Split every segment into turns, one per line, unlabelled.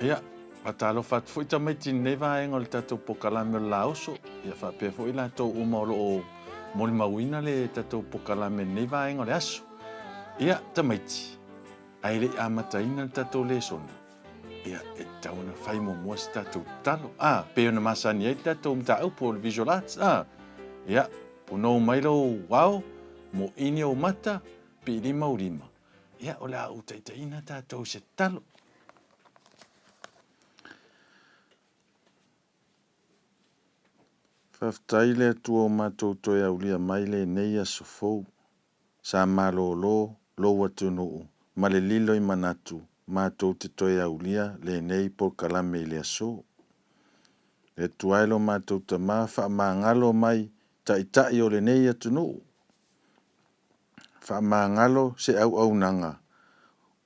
Ia, faatalofa atu foi tamaiti i lenei vaega o le tatou pokalame o le Laoso, ia faapea foi latou uma o lo o molimauina le tatou pokalame i lenei vaega o le aso. Ia, tamaiti, ae le i amataina le tatou lesona, ia, e tatau ona fai muamua se tatou tatalo. A, pei ona masani ai le tatou mataupu o le Visual Arts. A, ia, punou mai lou ao, moʻini ou mata, piilima ou lima. Ia, o le a ou taitaiina tatou i se tatalo. Faafetai le Atua ua matou toe aulia mai lenei aso fou. Sa malolo lou atunuu ma le lilo i manatu matou te toe aulia lenei polokalame i le aso. Le Atua e lo matou Tama faamagalo mai Taitai o lenei atunuu. Faamagalo se auaunaga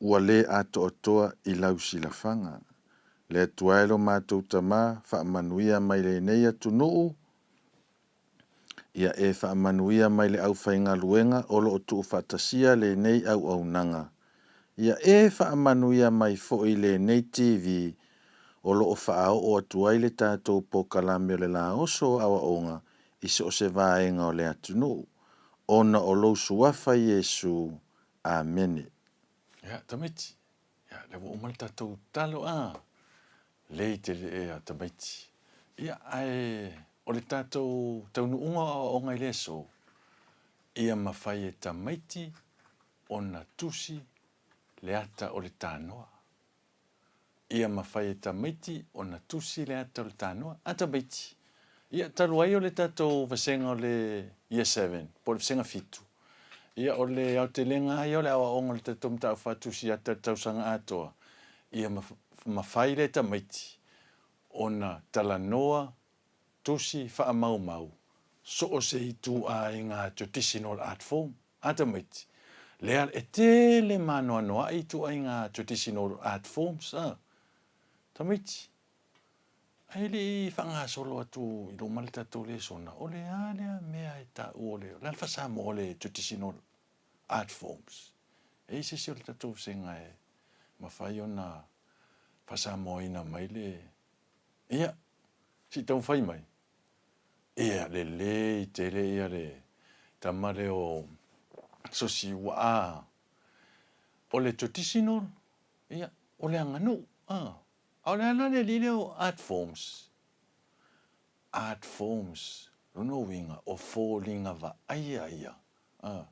ua le atoatoa i lau silafaga. Le Atua e lo matou Tama, faamanuia mai lenei atunuu, ia e faamanuia mai le aufaigaluega o lo o tuufaatasia lenei auaunaga. Ia e faamanuia mai foi lenei TV o lo o faaoo atu ai le tatou pokalame o le Laoso o Aoaoga i so o se vaega o le atunuu, ona o lou Suafa Iesu. Amene. Ia, tamaiti, ia, lea ua uma le tatou talo, a, lei tele ea tamaiti. Ia, ae o le tatou taunuuga o aoaoga i le aso, ia mafai e tamaiti ona tusi le ata o le tanoa. Ia mafai e tamaiti ona tusi le ata o le tanoa. A tamaiti, ia talu ai o le tatou vasega o le Year 7, po o le vasega 7, ia o le aotelega lava ia o le aoaoga o le tatou mataupu faatusi ata i le tausaga atoa, ia mafai le tamaiti ona talanoa tusi faamaumau so o se ituaiga traditional art form a tamaiti. Lea e tele maanoanoa'i ituaiga traditional art forms a tamaiti. Ae le i faagasolo atu i luma le tatou lesona, o le a lea mea e taua o le, o le a le faa-Samoa o le traditional art forms? E i ai se isi o le tatou vasega e mafai ona faa-Samoaina mai le, ia, se i taumafai mai. Ia, lelei tele ia le tama lea o Sosiua. A, o le traditional, ia, o le aganuu. A, a o le a la le alii lea o art forms? Art forms, lona uiga, o foliga vaaia ia. A,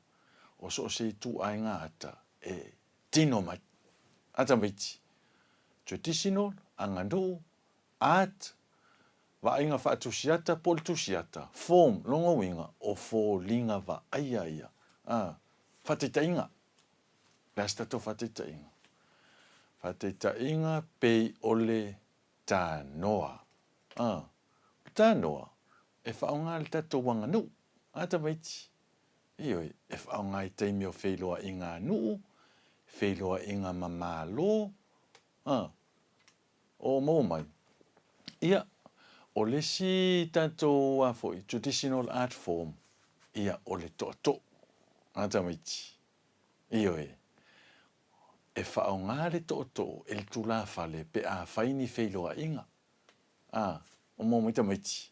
o so o se ituaiga ata e tino mai. A tamaiti, traditional, aganuu, Art, vaaiga faatusiata po o le tusiata, form, lona uiga, o foliga vaaia ia. A, faataitaiga, le a se tatou faataitaiga? Faataitaiga pei o le tanoa. A, o le tanoa, e faaaoga le tatou aganuu, a tamaiti. Ioe, e faaaoga i taimi o feiloaiga a nuu, feiloaiga ma Malo, a, O maua mai. Ia, o le isi tatou a foi, traditional art form, ia, o le toatoo, a tamaiti. Ioe. E faaaoga le tootoo e le tulafale pe a fai ni feiloaiga. A, o maua mai tamaiti.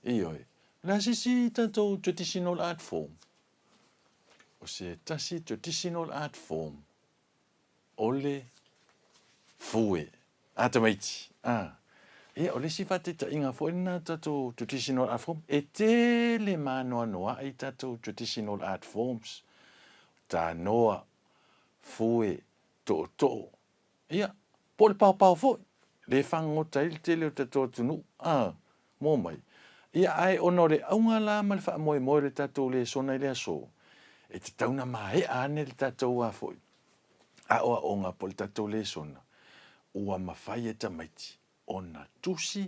Ioe. O le a se isi tatou traditional art form? O se tasi traditional art form o le fue. A tamaiti, a. Ia, o le isi faataitaiga foi lena tatou traditional art form, e tele maanoanoa'i tatou traditional art forms, tanoa, fue, tootoo, ia, po o le paopao foi, le fagogota ai le tele o tatou atunuu, a, moa mai. Ia, ae ona o le auga la ma le faamoemoe o le tatou lesona i le aso, e tatau ona maea ane le tatou a foi aoaoga po o le tatou lesona, ua mafai e tamaiti ona tusi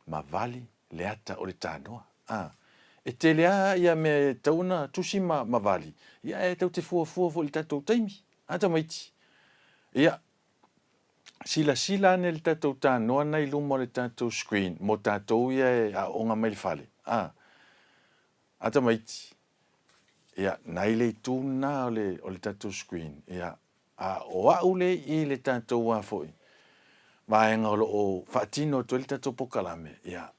ma vali le ata o le tanoa. A, e tele lava ia mea e tatau ona tusi ma, ma vali, ia ae tatou te fuafua foi i le tatou taimi, a tamaiti. Ia, silasila ane le tatou tanoa na i luma o le tatou screen mo tatou ia e aooga mai le fale. A, a tamaiti, ia, nai le itu lena o le, o le tatou screen, ia, a o au le i le tatou a foi, vaega o lo o faatino atu ai le tatou polokalame, ia,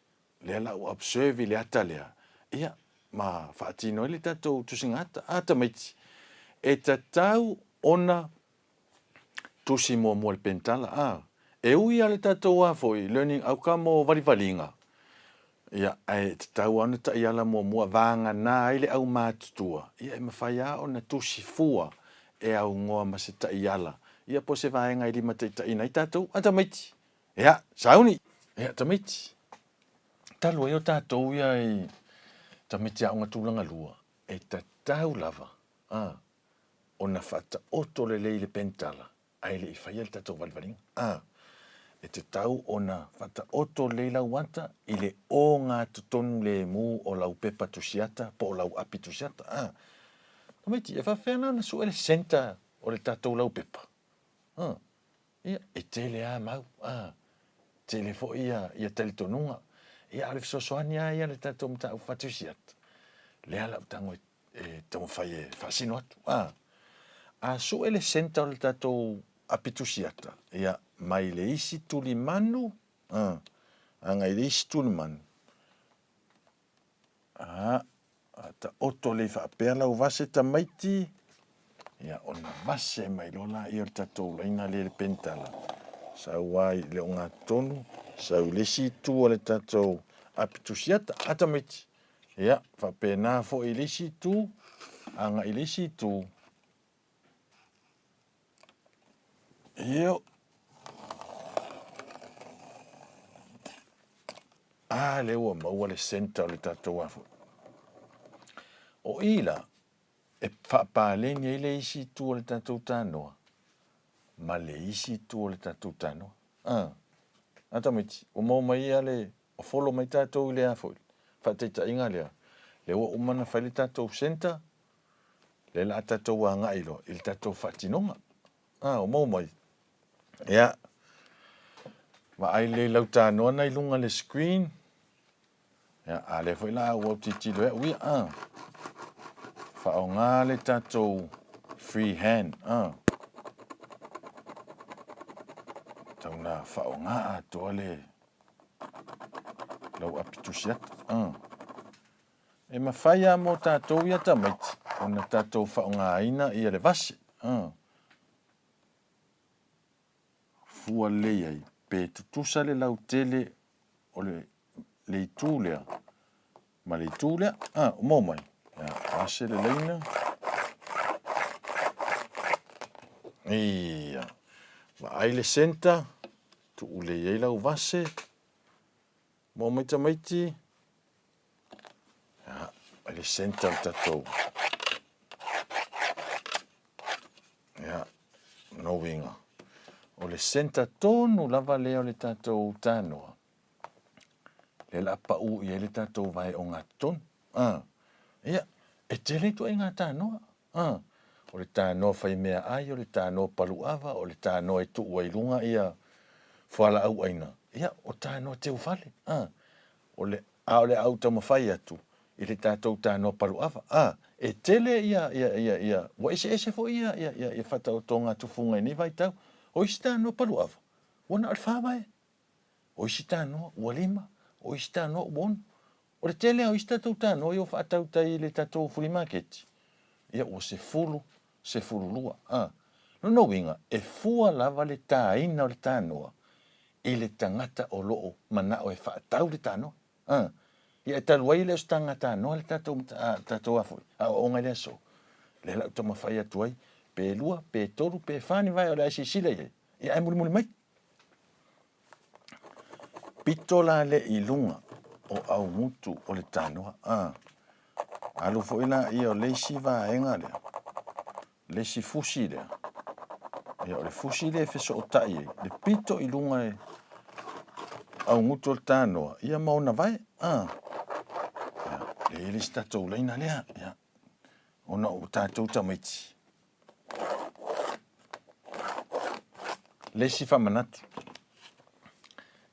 lea la ua observe i le ata lea, ia, ma faatino ai le tatou tusiga ata. A tamaiti, e tatau ona tusi muamua i le penitala, a. E ui lava le tatou a foi learning outcome o valivaliga, ia, ae tatau lava ona taiala muamua vagana ai le aumatutua, ia e mafai lava ona tusi fua e aunoa ma se taiala, ia po o se vaega e limataitaiina ai tatou, a tamaiti. Ia, sauni! Ia, tamaiti, talu ai o tatou ia i tamaiti aoga tulaga lua, e tatau lava, a, ona faataoto lelei i le penitala ae le i faia le tatou valivaliga. A, e tatau ona faataoto lelei lau ata i le ogatotonu lemu o lau pepa tusiata po o lau api tusiata. A, tamaiti, e faapefea la ona sue le centre o le tatou laupepa? A, ia, e tele lava mau, a, tele foi ia, ia talitonuga. Ia, a o le fesoasoani lava ia a le tatou mataupu faatusiata, lea la ou tago e e taumafai e faasino atu. A, a sue le centre o le tatou apitusiata, ia, mai le isi tulimanu, a, agai i le isi tulimanu, a, a taoto lelei faapea lau vase tamaiti, ia, ona vase mai loa laia o le tatou laina lea i le penitala, sau lava i le ogatotonu, sau i le isi itu o le tatou apitusiata. A tamaiti, Ia, faapena foi i le isi itu, agai i le isi itu. Io. A, lea ua maua le centre o le tatou a foi. O i la, e faapaleni ai le isi itu o le tatou tanoa ma le isi itu o le tatou tanoa. A, a tamaiti, ua maua mai ia le Ua follow mai tatou i le a foi faataitaiga lea, lea ua uma ona fai le tatou centre, lea la a tatou agai loa i le tatou faatinoga. Ah, ua maua mai. Ia, vaai lelei lau tanoa na i luga le screen. Ia, a lea foi la ua tilotilo e au ia. Ah, faaaoga le tatou free hand. Ah. Tau na faaaoga atoa le lau api tusi atu. Uh. E mafai lava mo tatou ia tamaiti ona tatou faaaogaina ia le vase. Uh. Fua lelei ai, pe tutusa le lautele o le, le itu lea ma le itu lea. Ah, o maua mai. Ia, vase le laina. Ia. Vaai le center. Tuu lelei ai lau vase. Maua mai tamaiti. Ia, ai le center o le tatou. Ia, no uiga. O le center tonu lava lea o le tatou tanoa. Lea la pau i ai le tatou vae ogatotonu. Ah, ia, e tele ituaiga tanoa. A, o le tanoa fai meaai, o le tanoa paluava, o le tanoa e tuu ai i luga ia fualaau aina, ia, o tanoa teufale. A, o le, a o le a ou taumafai atu i le tatou tanoa paluava. A, e tele ia, ia, ia, ia, ua eseese foi ia, ia, ia, ia faataotoga tufuga i nei vaitau. O isi tanoa paluava, ua na o le fa vae. O isi tanoa, ua lima. O isi tanoa, ua ono. O le tele lava o isi tatou tanoa ia ua faatautai i le tatou fulimaketi, ia ua sefulu, 12, a. Lona uiga, e fua lava le taina o le tanoa i le tagata o lo o manao e faatau le tanoa, a. Ia e talu ai e le o se taga tanoa le tatou, a, tatou a foi, aoaoga i le aso. Lea la ou taumafai atu ai, pe lua, pe tolu, pe fa ni vae o le a e silasila i ai, ia ae mulimuli mai. Pito la le i luga o augutu o le tanoa. A, alu foi la ia o le isi vaega lea, le isi fusi lea. Ia o le fusi lea e fesootai ai, le pito i luga e augutu o le tanoa, ia ma ona vae. A, ia, lea e le isi tatou laina lea, ia, ona o tatou tamaiti. Le isi faamanatu,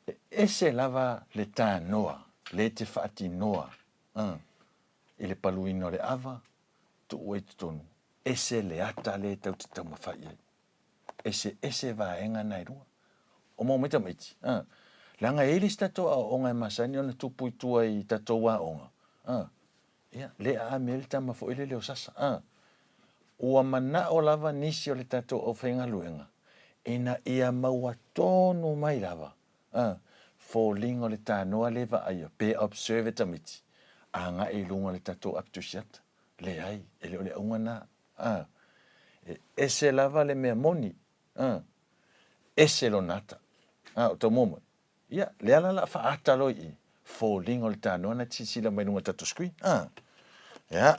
e ese lava le tanoa le te faatinoa i le paluina o le ava, tuu ai i totonu, ese le ata lea e tau te taumafai i ai. Eseese vaega na e lua. O maua mai tamaiti. A. Leaga e i ai le isi tatou aoaoga e masani ona tupu i tua i tatou aoga, a, ia, le aami ai le tama foi lele o Sasa. A. Ua manao lava nisi o le tatou aufaigaluega ina ia maua tonu mai lava, a, foliga o le tanoa lea e vaaia pe observe e tamaiti agai i luga o le tatou api tusiata. Leai, e le o le auga lena. A. E ese lava le mea moni, a, ese lona ata. A, o tau mai. Ia, lea la la faata loa i i, foliga o le tanoa na te silasila mai luga o le tatou screen. A. Ia.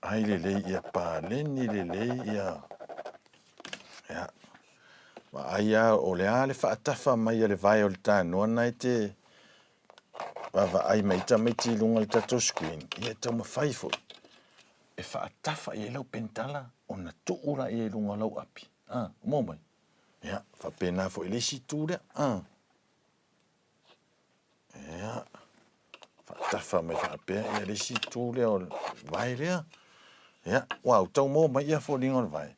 Ai lelei ia paleni lelei ia. Ia. Vaai a o le a le faatafa mai a le vae o le tanoa na e te vaavaai mai tamaiti i luga o le tatou screen, ia e taumafai foi e faatafa i ai lau penitala ona tuu laia i luga o lau api. A, maua mai? Ia, faapena foi i le isi itu lea. A. Ia, faatafa mai faapea ia le isi itu lea o le vae lea. Ia, ua tau maua mai ia foliga o le vae.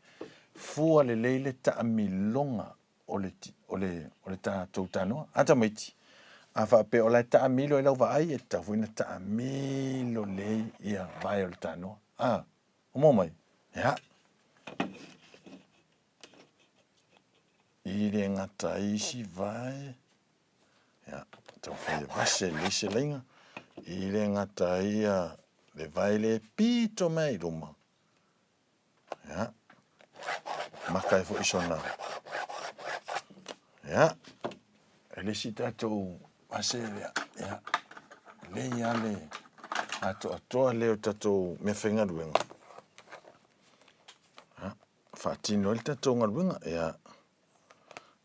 Fua lelei le taamiloga o le, o le, o le tatou tanoa. A tamaiti, a faapea o la e taamilo i lau vaai, e tatau foi ona taamilo lelei ia vae o le tanoa. A, o maua mai? Ia. I le gata ai isi vae. Ia, taumafai e vase lelei se laiga. I le gata ai ia le vae le pito mai i luma. Ia, maka ai foi sona. Ia, e le isi tatou vase lea. Ia, lelei lava le atoatoa lea o tatou meafaigaluega. Ia, faatino ai le tatou galuega. Ia,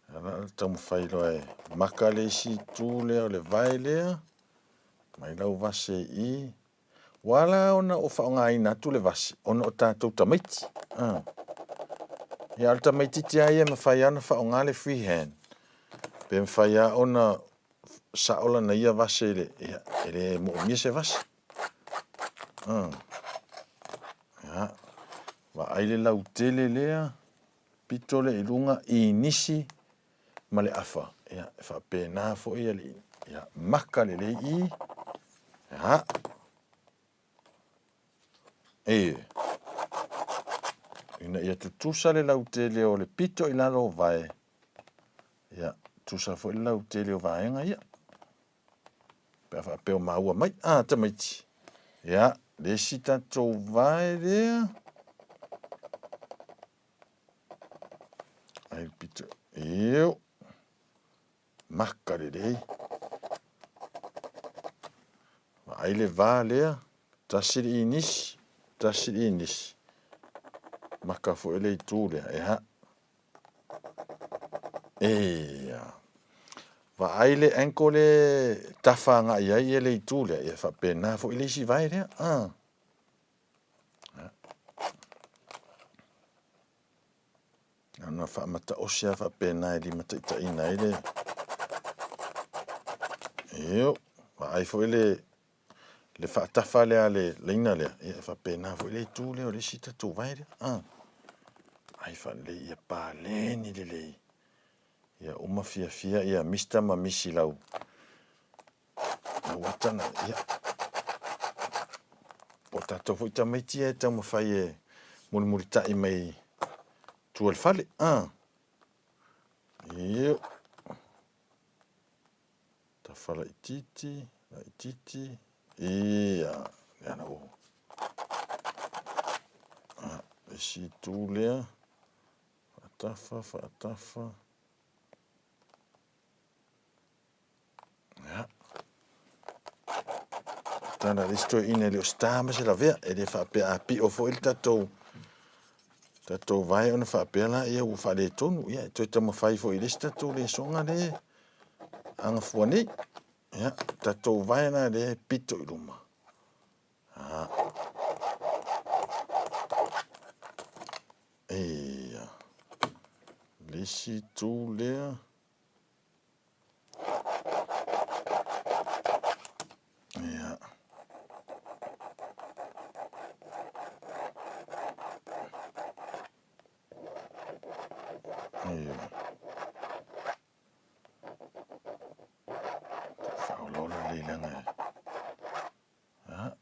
o le a taumafai loa e maka le isi itu lea o le vae lea. Mai lau vase i i. Ua ala ona ou faaaogaina atu le vase ona o tatou tamaiti. Ah. Ia, o le tamaitiiti lava ia e mafai lava ona faaaoga le free hand. Pe mafai lava ona sao lana ia vase i le, ia, e le moomia se vase. Ah. Ia, vaai le lautele lea, pito lea i luga, i nisi ma le afa. Ia, e faapena foi ia le, ia, maka lelei i. Ia. E. Ina ia tutusa le lautele o le pito i lalo o vae. Ia, tusa foi le lautele o vaega ia. Pe a faapea o maua mai. Ah, tamaiti. Ia, le isi tatou vae lea. Ai pito. Io. Maka lelei. Vaai le va lea. Tasi le inisi. Tasi le inisi. Maka foi le itu lea. Ea. Ia. Vaai le ankle le tafa agai ai ia le itu lea. Ia faapena foi le isi vae lea. Ah. Ona faamataosi lava faapena e limataitaiina ai le... Io, vaai foi le, le faatafa lea a le laina lea, ia e faapena foi le itu lea o le isi tatou vae lea. Ah. Ai faalelei ia paleni lelei. Ia uma fiafia ia Mr ma Misi lau lau ata na, ia. Po o tatou foi tamaiti ia e taumafai e mulimulitai mai tua i le fale. Ah. Io. Tafa laitiiti, laitiiti. Ia, lea na ua. Ah, isi itu lea. Faatafa, faatafa. Ia. Tana le isi toeaina e le o star ma se lavea. E le faapea a pio foi le tatou tatou vae ona faapea la ia ua faaletonu. Ia, e toe taumafai foi i le isi tatou lesoga le agafua nei. Ia, tatou vae la lea e pito i luma. Ah. Ia. Le isi itu lea. Ia. Ioe. Faaolaola lelei leaga e. Ia.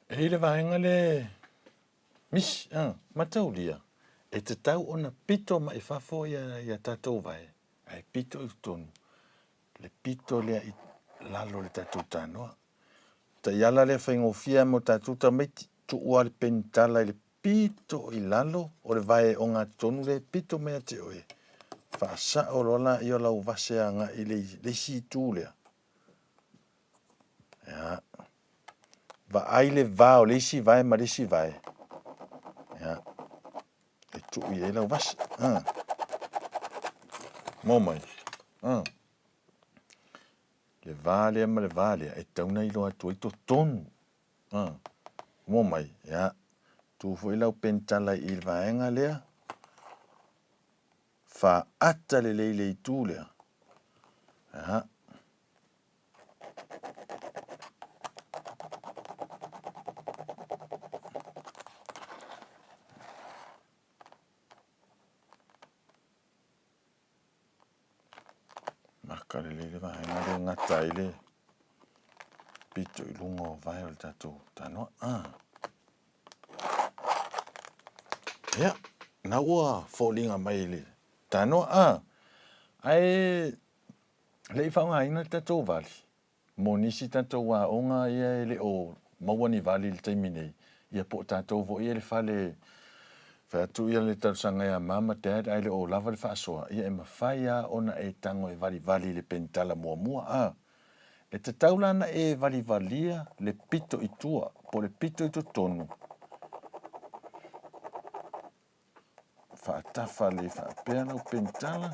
E i le vaega le misi, a, mataulia, e tatau ona pito mai fafo ia, ia tatou vae, ae pito i totonu, le pito lea i lalo o le tatou tanoa. Taiala lea faigofie mo tatou tamaiti, tuua le penitala i le pito i lalo o le vae ogatotonu lea e pito mai ia te oe, faasao loa laia o lau vase agai i le isi itu lea. Ia. Vaai le va o le isi vae ma le isi vae. Ia. E tuu i ai lau vase. Mo mai. Le va lea ma le va lea e tatau ona iloa atu ai totonu. Mo mai. Ia. Tu foi lau penitala i le vaega lea. Faata lelei le itu lea. Ia. Maka lelei le vaega lea gata ai le pito i luga o vae o le tatou tanoa. Ah. Ia, na ua foliga mai le tanoa. Ah. Ae le i faaaogaina le tatou vali mo nisi tatou aoga ia e le o maua ni vali i le taimi nei, ia po o tatou foi ia i le fale fai atu ia le talosaga ia Mum ma Dad ae le o lava le faasoa, ia e mafai lava ona e tago e valivali i le penitala muamua a. E tatau la ona e valivalia le pito i tua po o le pito i totonu Faatafa le faapea lau penitala.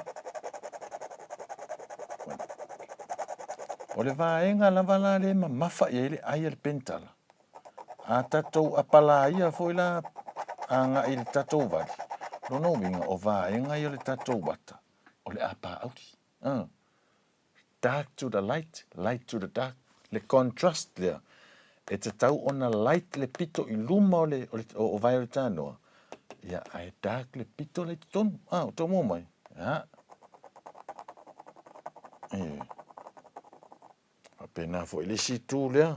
O le vaega lava la lea e mamafa i ai le ai a le penitala, a tatou apalaia foi la agai i le tatou vali, lona uiga o vaega ia o le tatou ata, o le a paauli. Dark to the light, light to the dark, le contrast lea, e tatau ona light le pito i luma o le, o le, o, o vae o le tanoa, ia, ae dark le pito la i totonu. Ah, o tau mua mai. Ia. E. Faapena foi le isi itu lea.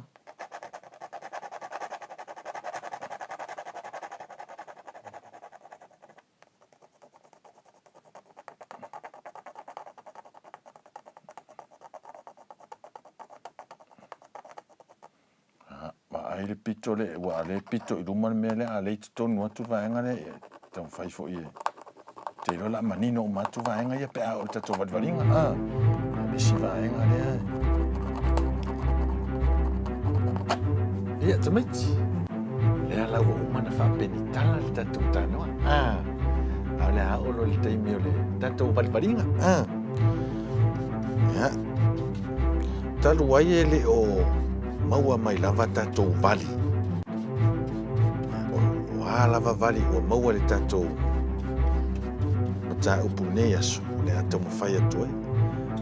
Vaai le pito le, ua le pito i luma le mea lea, a le i totonu atu le vaega lea, e taumafai foi e te iloa la manino uma atu vaega ia pe a o le tatou valivaliga. Ah, le isi vaega lea. Ia, tamaiti. Lea la ua uma na faapenitala le tatou tanoa. Ah, a o le a oo loa le taimi o le tatou valivaliga. Ah. Ia. Talu ai e le o maua mai lava tatou vali. O a lava vali ua maua le tatou mataupu nei aso, o le a taumafai atu ai.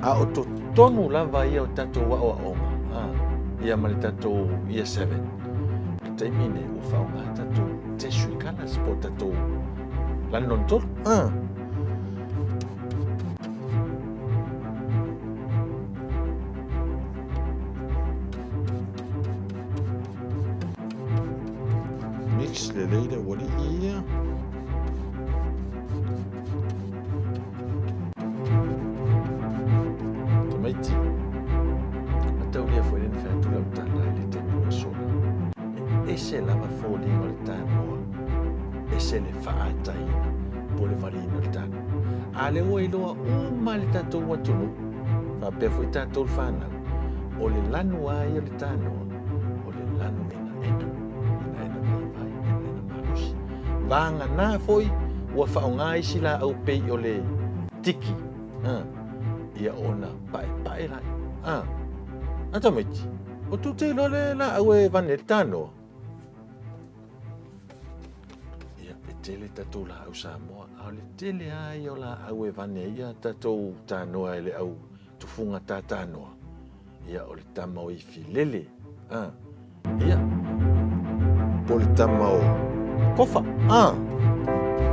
A o totonu lava ia o tatou aoaoga, ah, ia ma le tatou Year 7, le taimi nei ua faaaoga tatou tertiary colours po o tatou lani lona tolu. Ah. Mix lelei le aualii ia. Tamaiti, mataulia foi le na fai atu lau tala i le taimi ua sola. E ese lava foliga o le tanoa, ese le faataina po o le valiina o le tanoa. A lea ua iloa uma le tatou atunuu, faapea foi tatou le fanau, o le lanu lava ia o le tanoa, o le lanu enaena, enaena vaivai, enaena malosi. Vagana foi ua faaaoga isi laau pei o le tiki, ia ona paepae laia. A tamaiti, o tou te iloa le laau e vane ai le tanoa? Ia, e Tele tatou laau Samoa, a o le tele lava ia o laau e vane ai ia tatou tanoa e le au tufuga tatanoa, ia o le tama o Ifilele, a, ia, po o le tama o Kofa, a,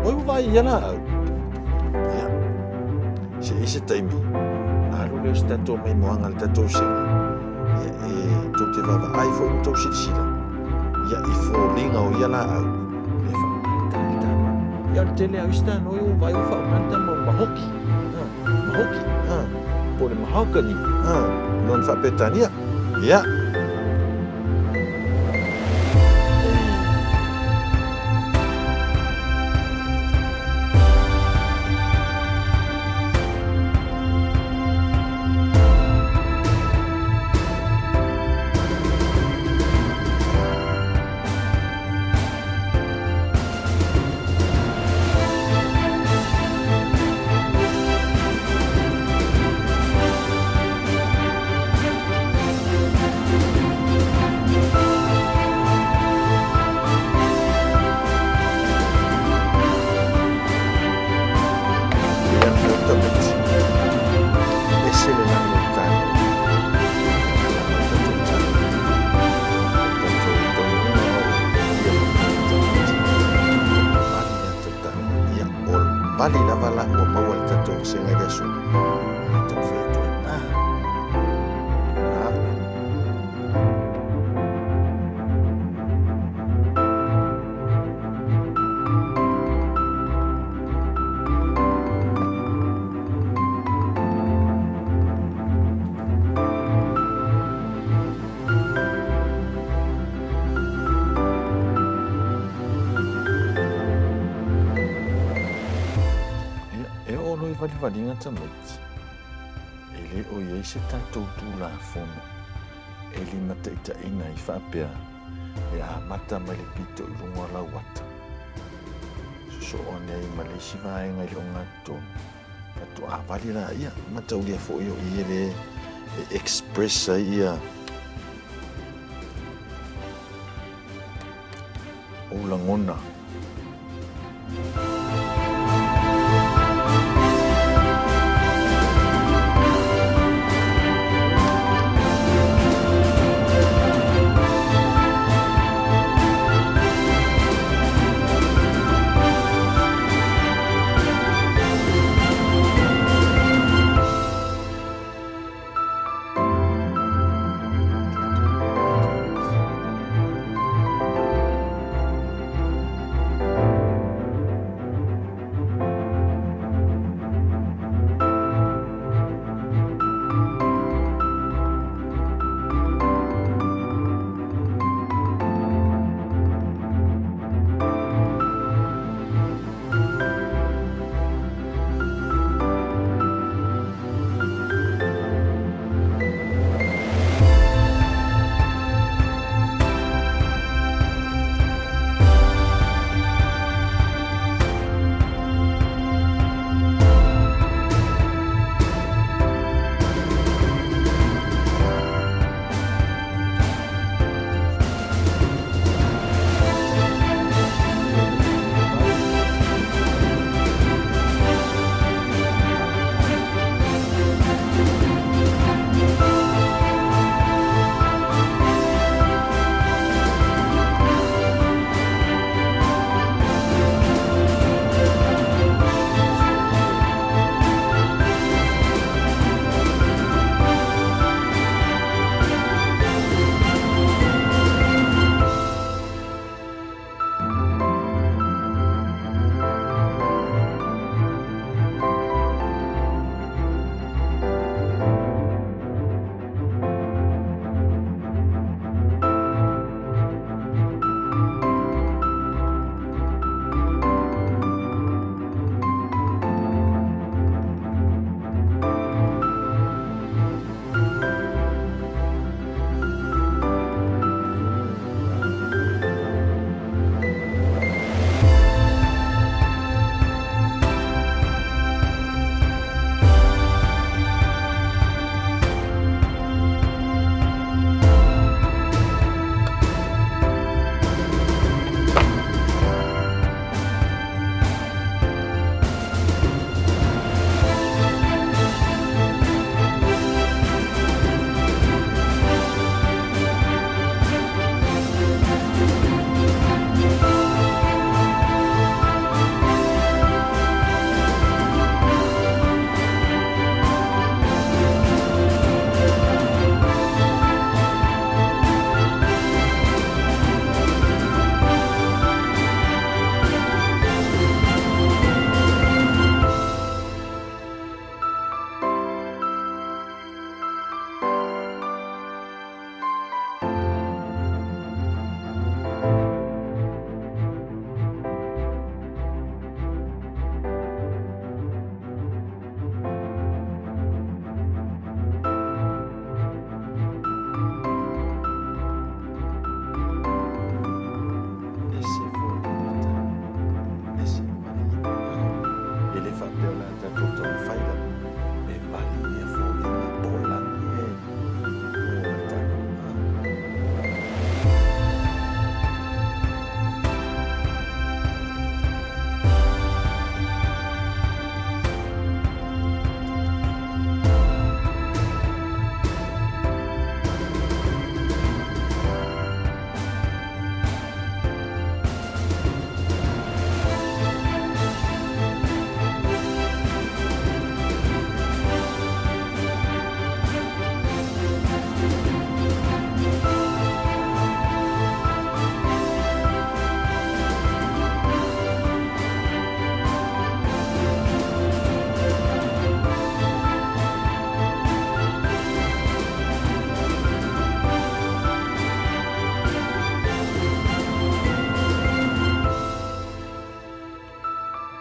oi ua vaai i ia laau. Ia, se i se taimi, alu lea o se tatou maimoaga i le tatou sega, ia, e tou te vaavaai foi ma tou silasila, ia, i foliga o ia laau, e faaaoga ai le tanoa. Ia, o le tele lava o isi tanoa ua vaai ua faaaoga le tama o le mahoki, a, mahoki, a, po o le mahogany, a, i lona faa-Peretania. Ia. Ese le lanu o le tano. Lava le tatou tano. O tatou taunuuga ma ia manuia tamaiti. Vali le tatou tano. Ia, o vali lava la ua maua le tatou vasega i le aso. E taumafai atu ai. Ah. Ah. Ia, e oo loa i valivaliga tamaiti, e le o i ai se tatou Tulafono e limataitaiina ai faapea e amata mai le pito i luga o lau ata, sosoo ane ai ma le isi vaega i le ogatotonu, faatoa vali laia. Mataulia foi o i e le e express ai ia ou lagona. E le faapea o le a tatou taumafai lava e vali ia foliga po o lagi e luga o le tanoa.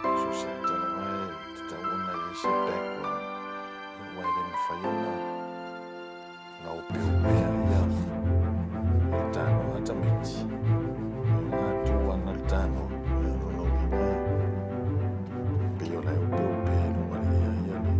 So se ata lava e tatau ona i ai se background, aua e le mafai ona na opeopea ia le tanoa a tamaiti. Ia na tu ana le tanoa, ia lona uiga e pei o la e opeopea i luga le ea ia le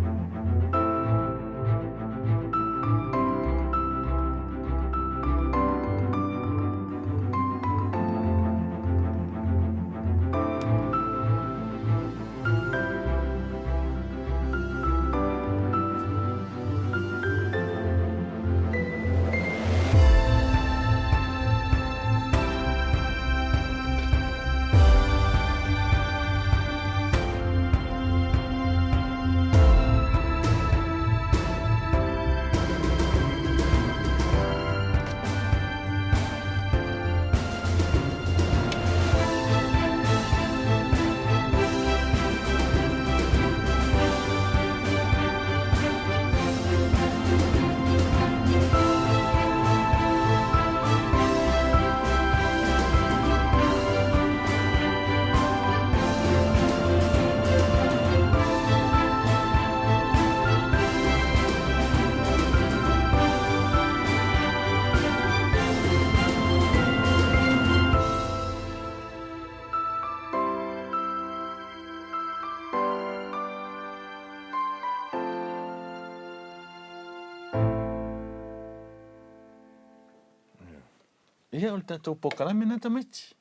Ia, o le tatou polokalame lena tamaiti.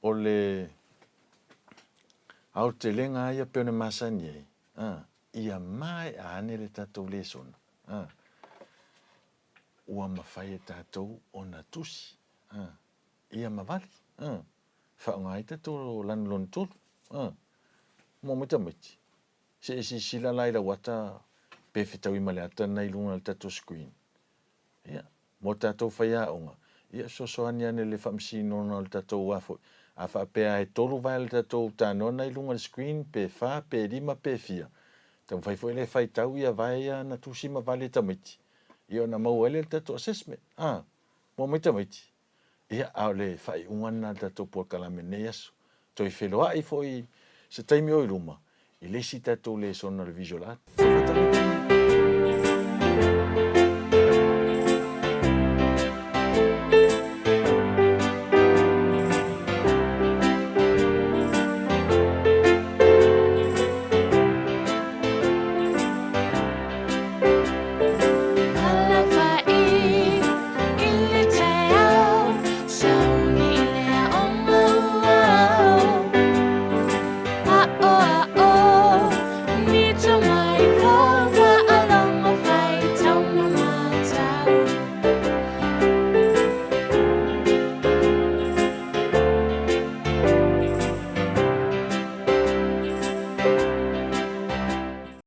O le aotelega lava ia pei ona masani ai, a, ia maea ane le tatou lesona, a, ua mafai e tatou ona tusi, a, ia ma vali, a, faaaoga ai tatou lanu lona tolu, a. Mo mai tamaiti, se i silasila la i lau ata pe fetaui ma le ata lena i luga o le tatou screen. Ia, mo tatou faiaoga, ia fesoasoani ane i le faamasinoga o le tatou a foi. A faapea e tolu vae le tatou tanoa na i luga o le screen, pe fa, pe lima, pe fia, taumafai foi lea e faitau ia vae ia na tusi ma vali e tamaiti, ia ona maua ai lea o le tatou assessment. A, mo mai tamaiti. Ia, a o le faaiuga lena o le tatou polokalame i lenei aso. Toe feloai foi se taimi o i luma i le isi tatou lesona o le Visual Art.